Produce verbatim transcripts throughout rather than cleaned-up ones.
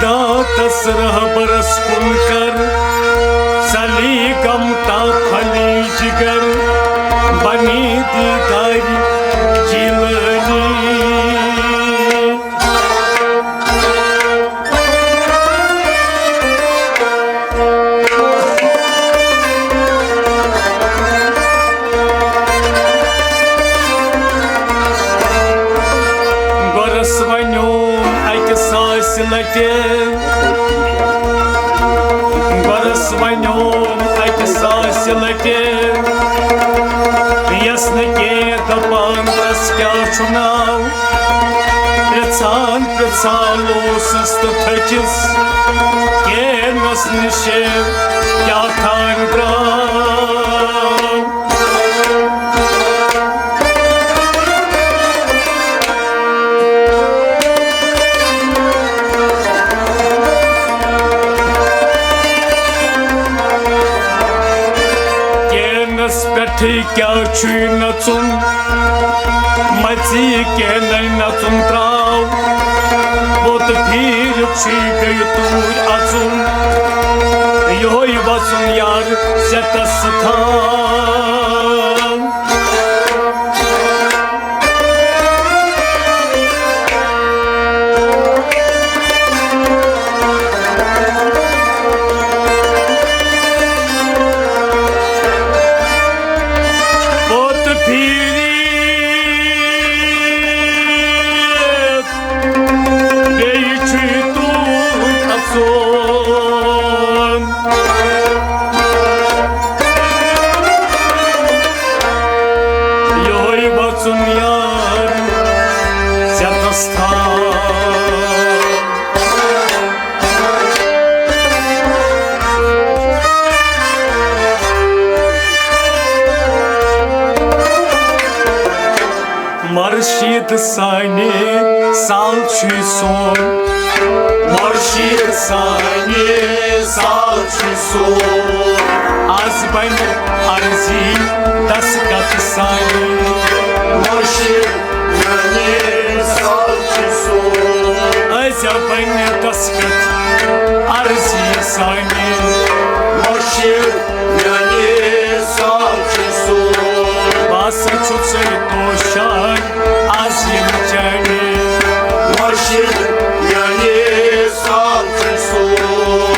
داتس رہبرس کُن کر، ژلی غم تا پھلی جگر، بنی دیدار جیلانی۔ گۄڈس ونیوم اکہِ ساسہِ لٹہِ، گۄڈس ونیوم اکہِ ساسہِ لٹہِ، یس نہٕ کینٛہہ دپان تس کیٛاہ چھُ ناو۔ پرژھان پرژھان اوسُس تہٕ تھٔچِس کینس نِش کیٛاہ تام درٛاو۔ کینس پٮ۪ٹھٕے کیٛاہ چھُے نژُن؟ مژی کینَے نژُن ترٛاو۔ بُتھ پھیٖرِتھ چھُے بیٚیہِ توٗرۍ اَژُن۔ یِہوٚے وَژُن یار ژےٚ تَس تھاو۔ پوٚت پھیٖرِتھ بیٚیہِ چھُے توٗرۍ اَژُن۔ یِہوٚے وَژُن یار ژےٚ تَس تھاو۔ مرشد سانہِ سال چھُے سون۔ مرشد سانہِ سال چھُے سون۔ از بنہِ عرضی دستخط سانہِ۔ مرشد میانہِ سال چھُے سون۔ از بنہِ دستخط عرضی سانہِ۔ مرشد میانہِ سال چھُے سون۔ بہٕ ہسا چھُسے توشان از یِم چانہِ۔ مرشد میانہِ سال چھُے سون۔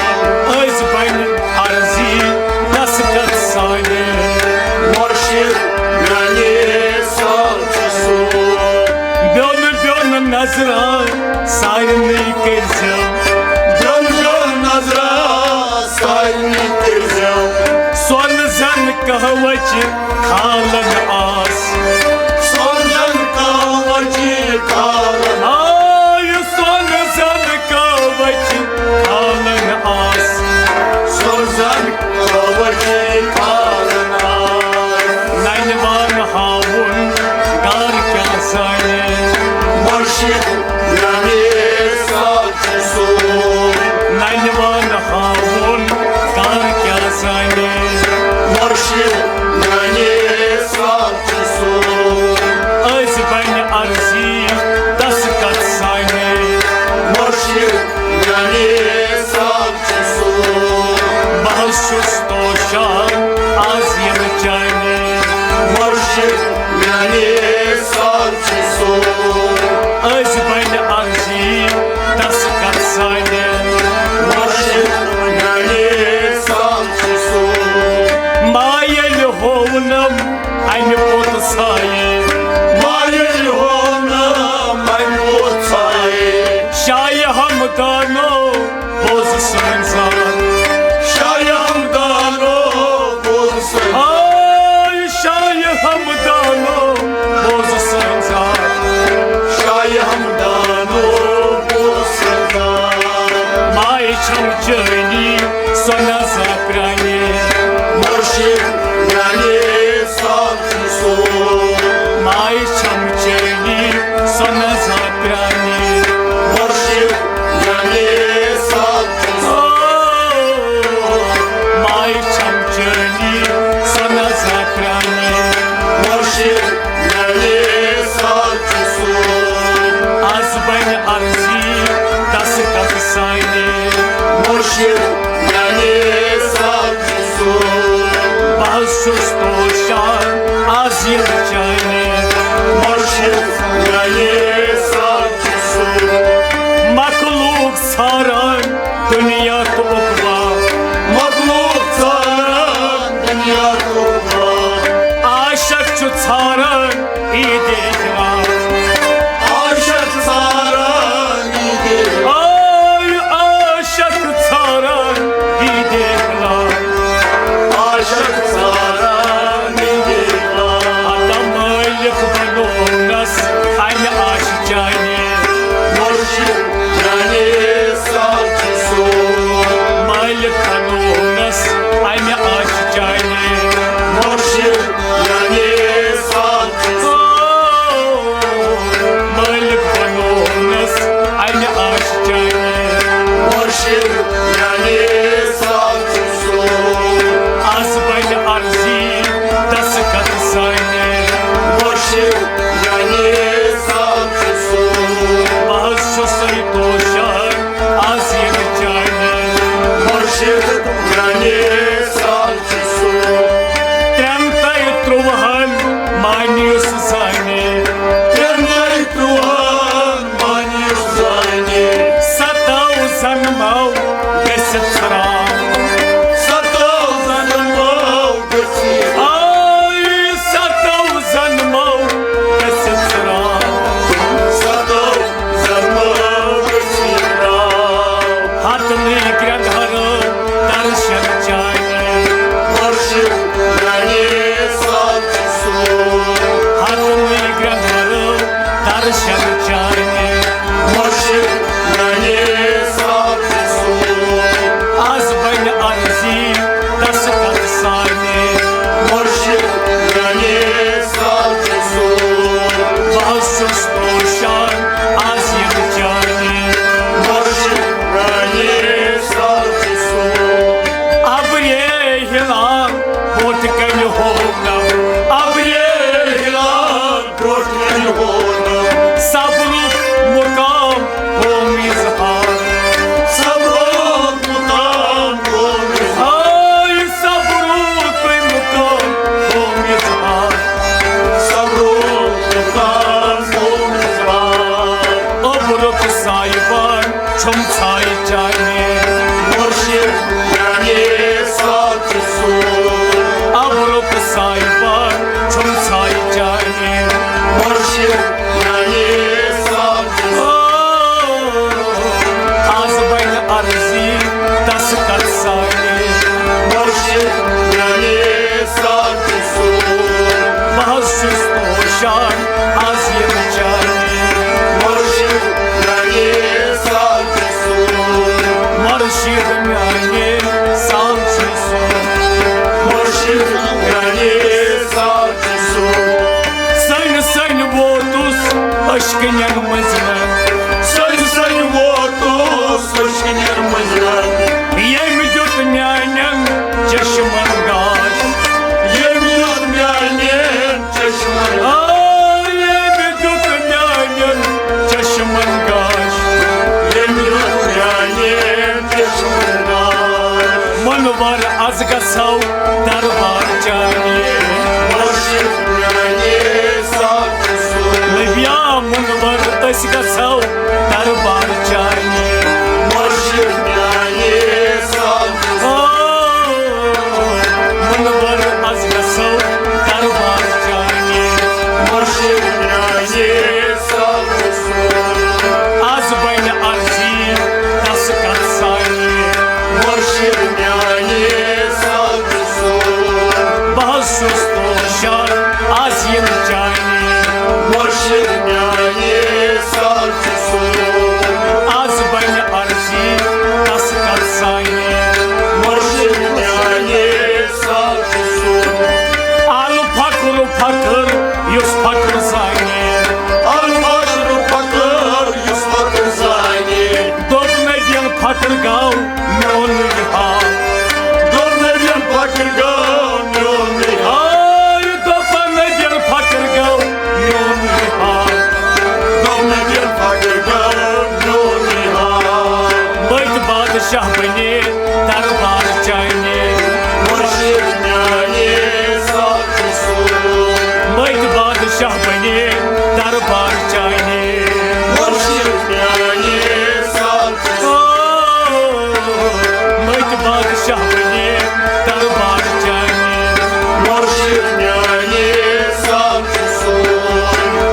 أزۍ بنہِ عرضی دستخط سانہِ۔ مرشد میانہِ سال چھُے سون۔ بیوٚن بیوٚن نظرا سارنٕے کٔرۍزیو۔ بیوٚن بیوٚن نظرا سارنٕے کٔرۍزیو۔ سۄنہٕ زَن قہوٕچ کھالن آس۔ سۄنہٕ زَن قہوٕچ کھالن۔ آے سۄنہٕ زَن قہوٕچ کھالن آس۔ سۄنہٕ زَن قہوٕچ کھالن آس۔ ننہِ وان ہاوُن گار کیٛاہ زانہِ۔ مرشد میانہِ سال چھُے سون۔ ننہِ وان ہاوُن گار کیٛاہ زانہِ۔ مرشد میانہِ سال چھُے سون۔ أزۍ بنہِ عرضی دستخط سانہِ۔ مرشد میانہِ سال چھُے سون۔ بہٕ حظ چھُس توشان از یِم چانہِ۔ مرشد میانہِ سال چھُے سون۔ أزۍ بنہِ عرضی دستخط سانہِ۔ مرشد میانہِ سال چھُے سون۔ ما ییٚلہِ ہوونم امہِ پوٚت سایہِ۔ ما ییٚلہِ ہوونم امہِ پوٚت سایہِ۔ شاہِ ہمدانو بوز سٲنۍ زار۔ شاہِ ہمدانو بوز سٲنۍ زار۔ آے شاہِ ہمدانو بوز سٲنۍ زار۔ شاہِ ہمدانو بوز سٲنۍ زار۔ مایہِ چھم چٲنی سۄ نظر پرٛانہِ۔ مرشد میانہِ سال چھُے سون۔ مایہِ چھم چٲنی سۄ نظر پرٛانہِ۔ مرشد میانہِ سال چھُے سون۔ مایہِ چھم چٲنی سۄ نظر پرٛانہِ۔ مرشد میانہِ سال چھُے سون۔ از بنہِ عرضی دستخط سانہِ۔ میانہِ سالچہِ سُہ۔ بہٕ حظ چھُس توشان از یِم چانہِ۔ مرشد میانہِ سالچہِ سُہ۔ مخلوق ژھاران دُنیا تہٕ عقبا۔ مخلوق ژھاران دُنیا تہٕ عقبا۔ عاشق چھُ ژھاران عیٖدِ اِقرار۔ عاشق ژھاران عیٖدِ اِقرار۔ آے عاشق ژھاران عیٖدِ اِقرار۔ عاشق ژھاران عیٖدِ اِقرار۔ ہتا مٲلِک بنوونس امہِ عاشہِ چانہِ۔ مرشد میانہِ سالچہِ سُہ۔ مٲلِک بنوونس امہِ عاشہِ چانہِ۔ مرشد میانہِ سالچہِ سُہ۔ مٲلِک بنوونس امہِ عاشہِ چانہِ۔ مرشد میانہِ سالچہِ سُہ۔ از بنہِ عرضی دستخط سانہِ۔ مرشد میانہِ سالچہِ سُہ۔ بہٕ حظ چھُسے توشان از یِم چانہِ۔ مرشد میانہِ سالچہِ سُہ۔ ترٛٮ۪ن تہٕ ترٛوہن مانیُس زانہِ۔ ترٛٮ۪ن تہٕ ترٛوہن مانیُس زانہِ۔ ستو زنمو گٔژھِتھ ژھرام۔ ستو زنمو گٔژھِتھ۔ آے ستو زنمو گٔژھِتھ ژھرام۔ ستو زنمو گٔژھِتھ ژھرام۔ ہتنٕے گرٛٮ۪ندہرو درشن چانہِ۔ مرشد میانہِ سالچہِ سُہ۔ ہتنٕے گرٛٮ۪ندہرو درشن چانہِ۔ مرشد میانہِ سالچہِ سُہ۔ از بنہِ عرضی دستخط سانہِ۔ مرشد میانہِ سالچہِ سُہ۔ بہٕ حظ چھُس توشان از یِم چانہِ۔ مرشد میانہِ سالچہِ سُہ۔ ابرے ہلال بوٹ کنہِ ہوگا۔ ابرے ہلال بوٹ کنہِ ہوگا۔ صبرُک مقام قوم اظہار۔ صبرُک مقام قوم اظہار۔ آے صبرُک مقام قوم اظہار۔ صبرُک مقام قوم اظہار۔ اوٚبرُک سایبان چھُم ژھاے چانہِ۔ مرشد میانہِ سالچہِ سُہ۔ اوٚبرُک سایبان چھُم ژھاے چانہِ۔ مرشد میانہِ سالچہِ سُہ۔ آز بنہِ عرضی دستخط سانہِ۔ مرشد میانہِ سالچہِ سُہ۔ بہٕ حظ چھُس توشان از یِم چانہِ۔ مرشد میانہِ سالچہِ سُہ۔ مرشد میانہِ سالچہِ سُہ۔ مرشد میانہِ سالچہِ سُہ۔ سٔنۍ سٔنۍ ووتُس اشکنٮ۪ن منٛزۍ۔ سٔنۍ سٔنۍ ووتُس اشکنٮ۪ن منٛزۍ۔ ییٚمۍ دیُت میانٮ۪ن چشمن گاش۔ ییٚمۍ دیُت میانٮ۪ن چشمن۔ آ، ییٚمۍ دیُت میانٮ۪ن چشمن گاش۔ ییٚمۍ دیُت میانٮ۪ن چشمن گاش۔ منور از گژھو دربار چانہِ۔ مرشد میانہِ سالچہِ سُہ۔ نبیا منور أسۍ گژھو دربار چانہِ۔ مرشد میانہِ سالچہِ سُہ۔ آ، منور از گژھو دربار چانہِ۔ مرشد میانہِ سالچہِ سُہ۔ از بنہِ عرضی دستخط سانہِ۔ مرشد میانہِ سالچہِ سُہ۔ بہٕ حظ شاہ بنے دربار چانے۔ مرشد میانے سال چھ سون۔ مٔتۍ بادشاہ بنے دربار چانے۔ مرشد میانے سال چھ سون۔ مٔتۍ بادشاہ بنے دربار چانے۔ مرشد میانے سال چھ سون۔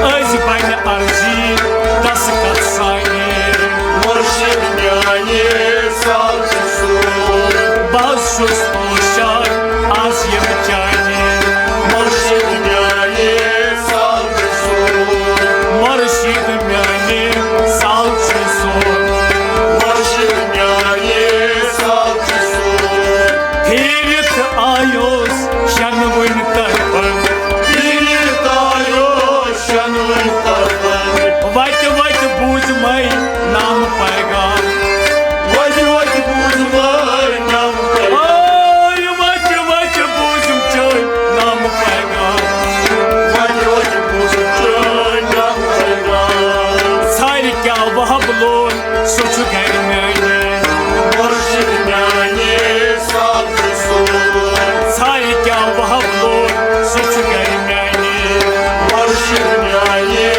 أزۍ بنہِ عرضی دستخط سانے۔ مرشد میانے سال چھ سون۔ بہٕ حظ چھُس پوشاک آز یِم چانہِ۔ مرشد میانے سال چھ سون۔ مرشد میانے سال چھ سون۔ مرشد میانے سال چھ سون۔ پھیرِتھ آیوس شنوٕنۍ طرفن۔ پھیرِتھ آیوس شنوٕنۍ طرفن۔ وتہِ وتہِ بوٗزمے نام پیغام۔ وتہِ وتہِ بوٗزمے نام پیغام۔ آے وتہِ وتہِ بوٗزم چٲنۍ نام پیغام۔ وتہِ وتہِ بوٗزم چٲنۍ نام پیغام۔ ژھارِ کیٛاہ وہب لون، سُہ چھُ گرِ میانہِ۔ مرشد میانے سال چھ سون۔ ژھارِ کیٛاہ وہب لون، سُہ چھُ گرِ میانہِ۔ مرشد میانے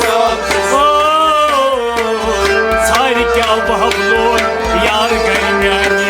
سال چھ سون۔ ژھارِ کیٛاہ وہب لون، یار گرِ میانہِ۔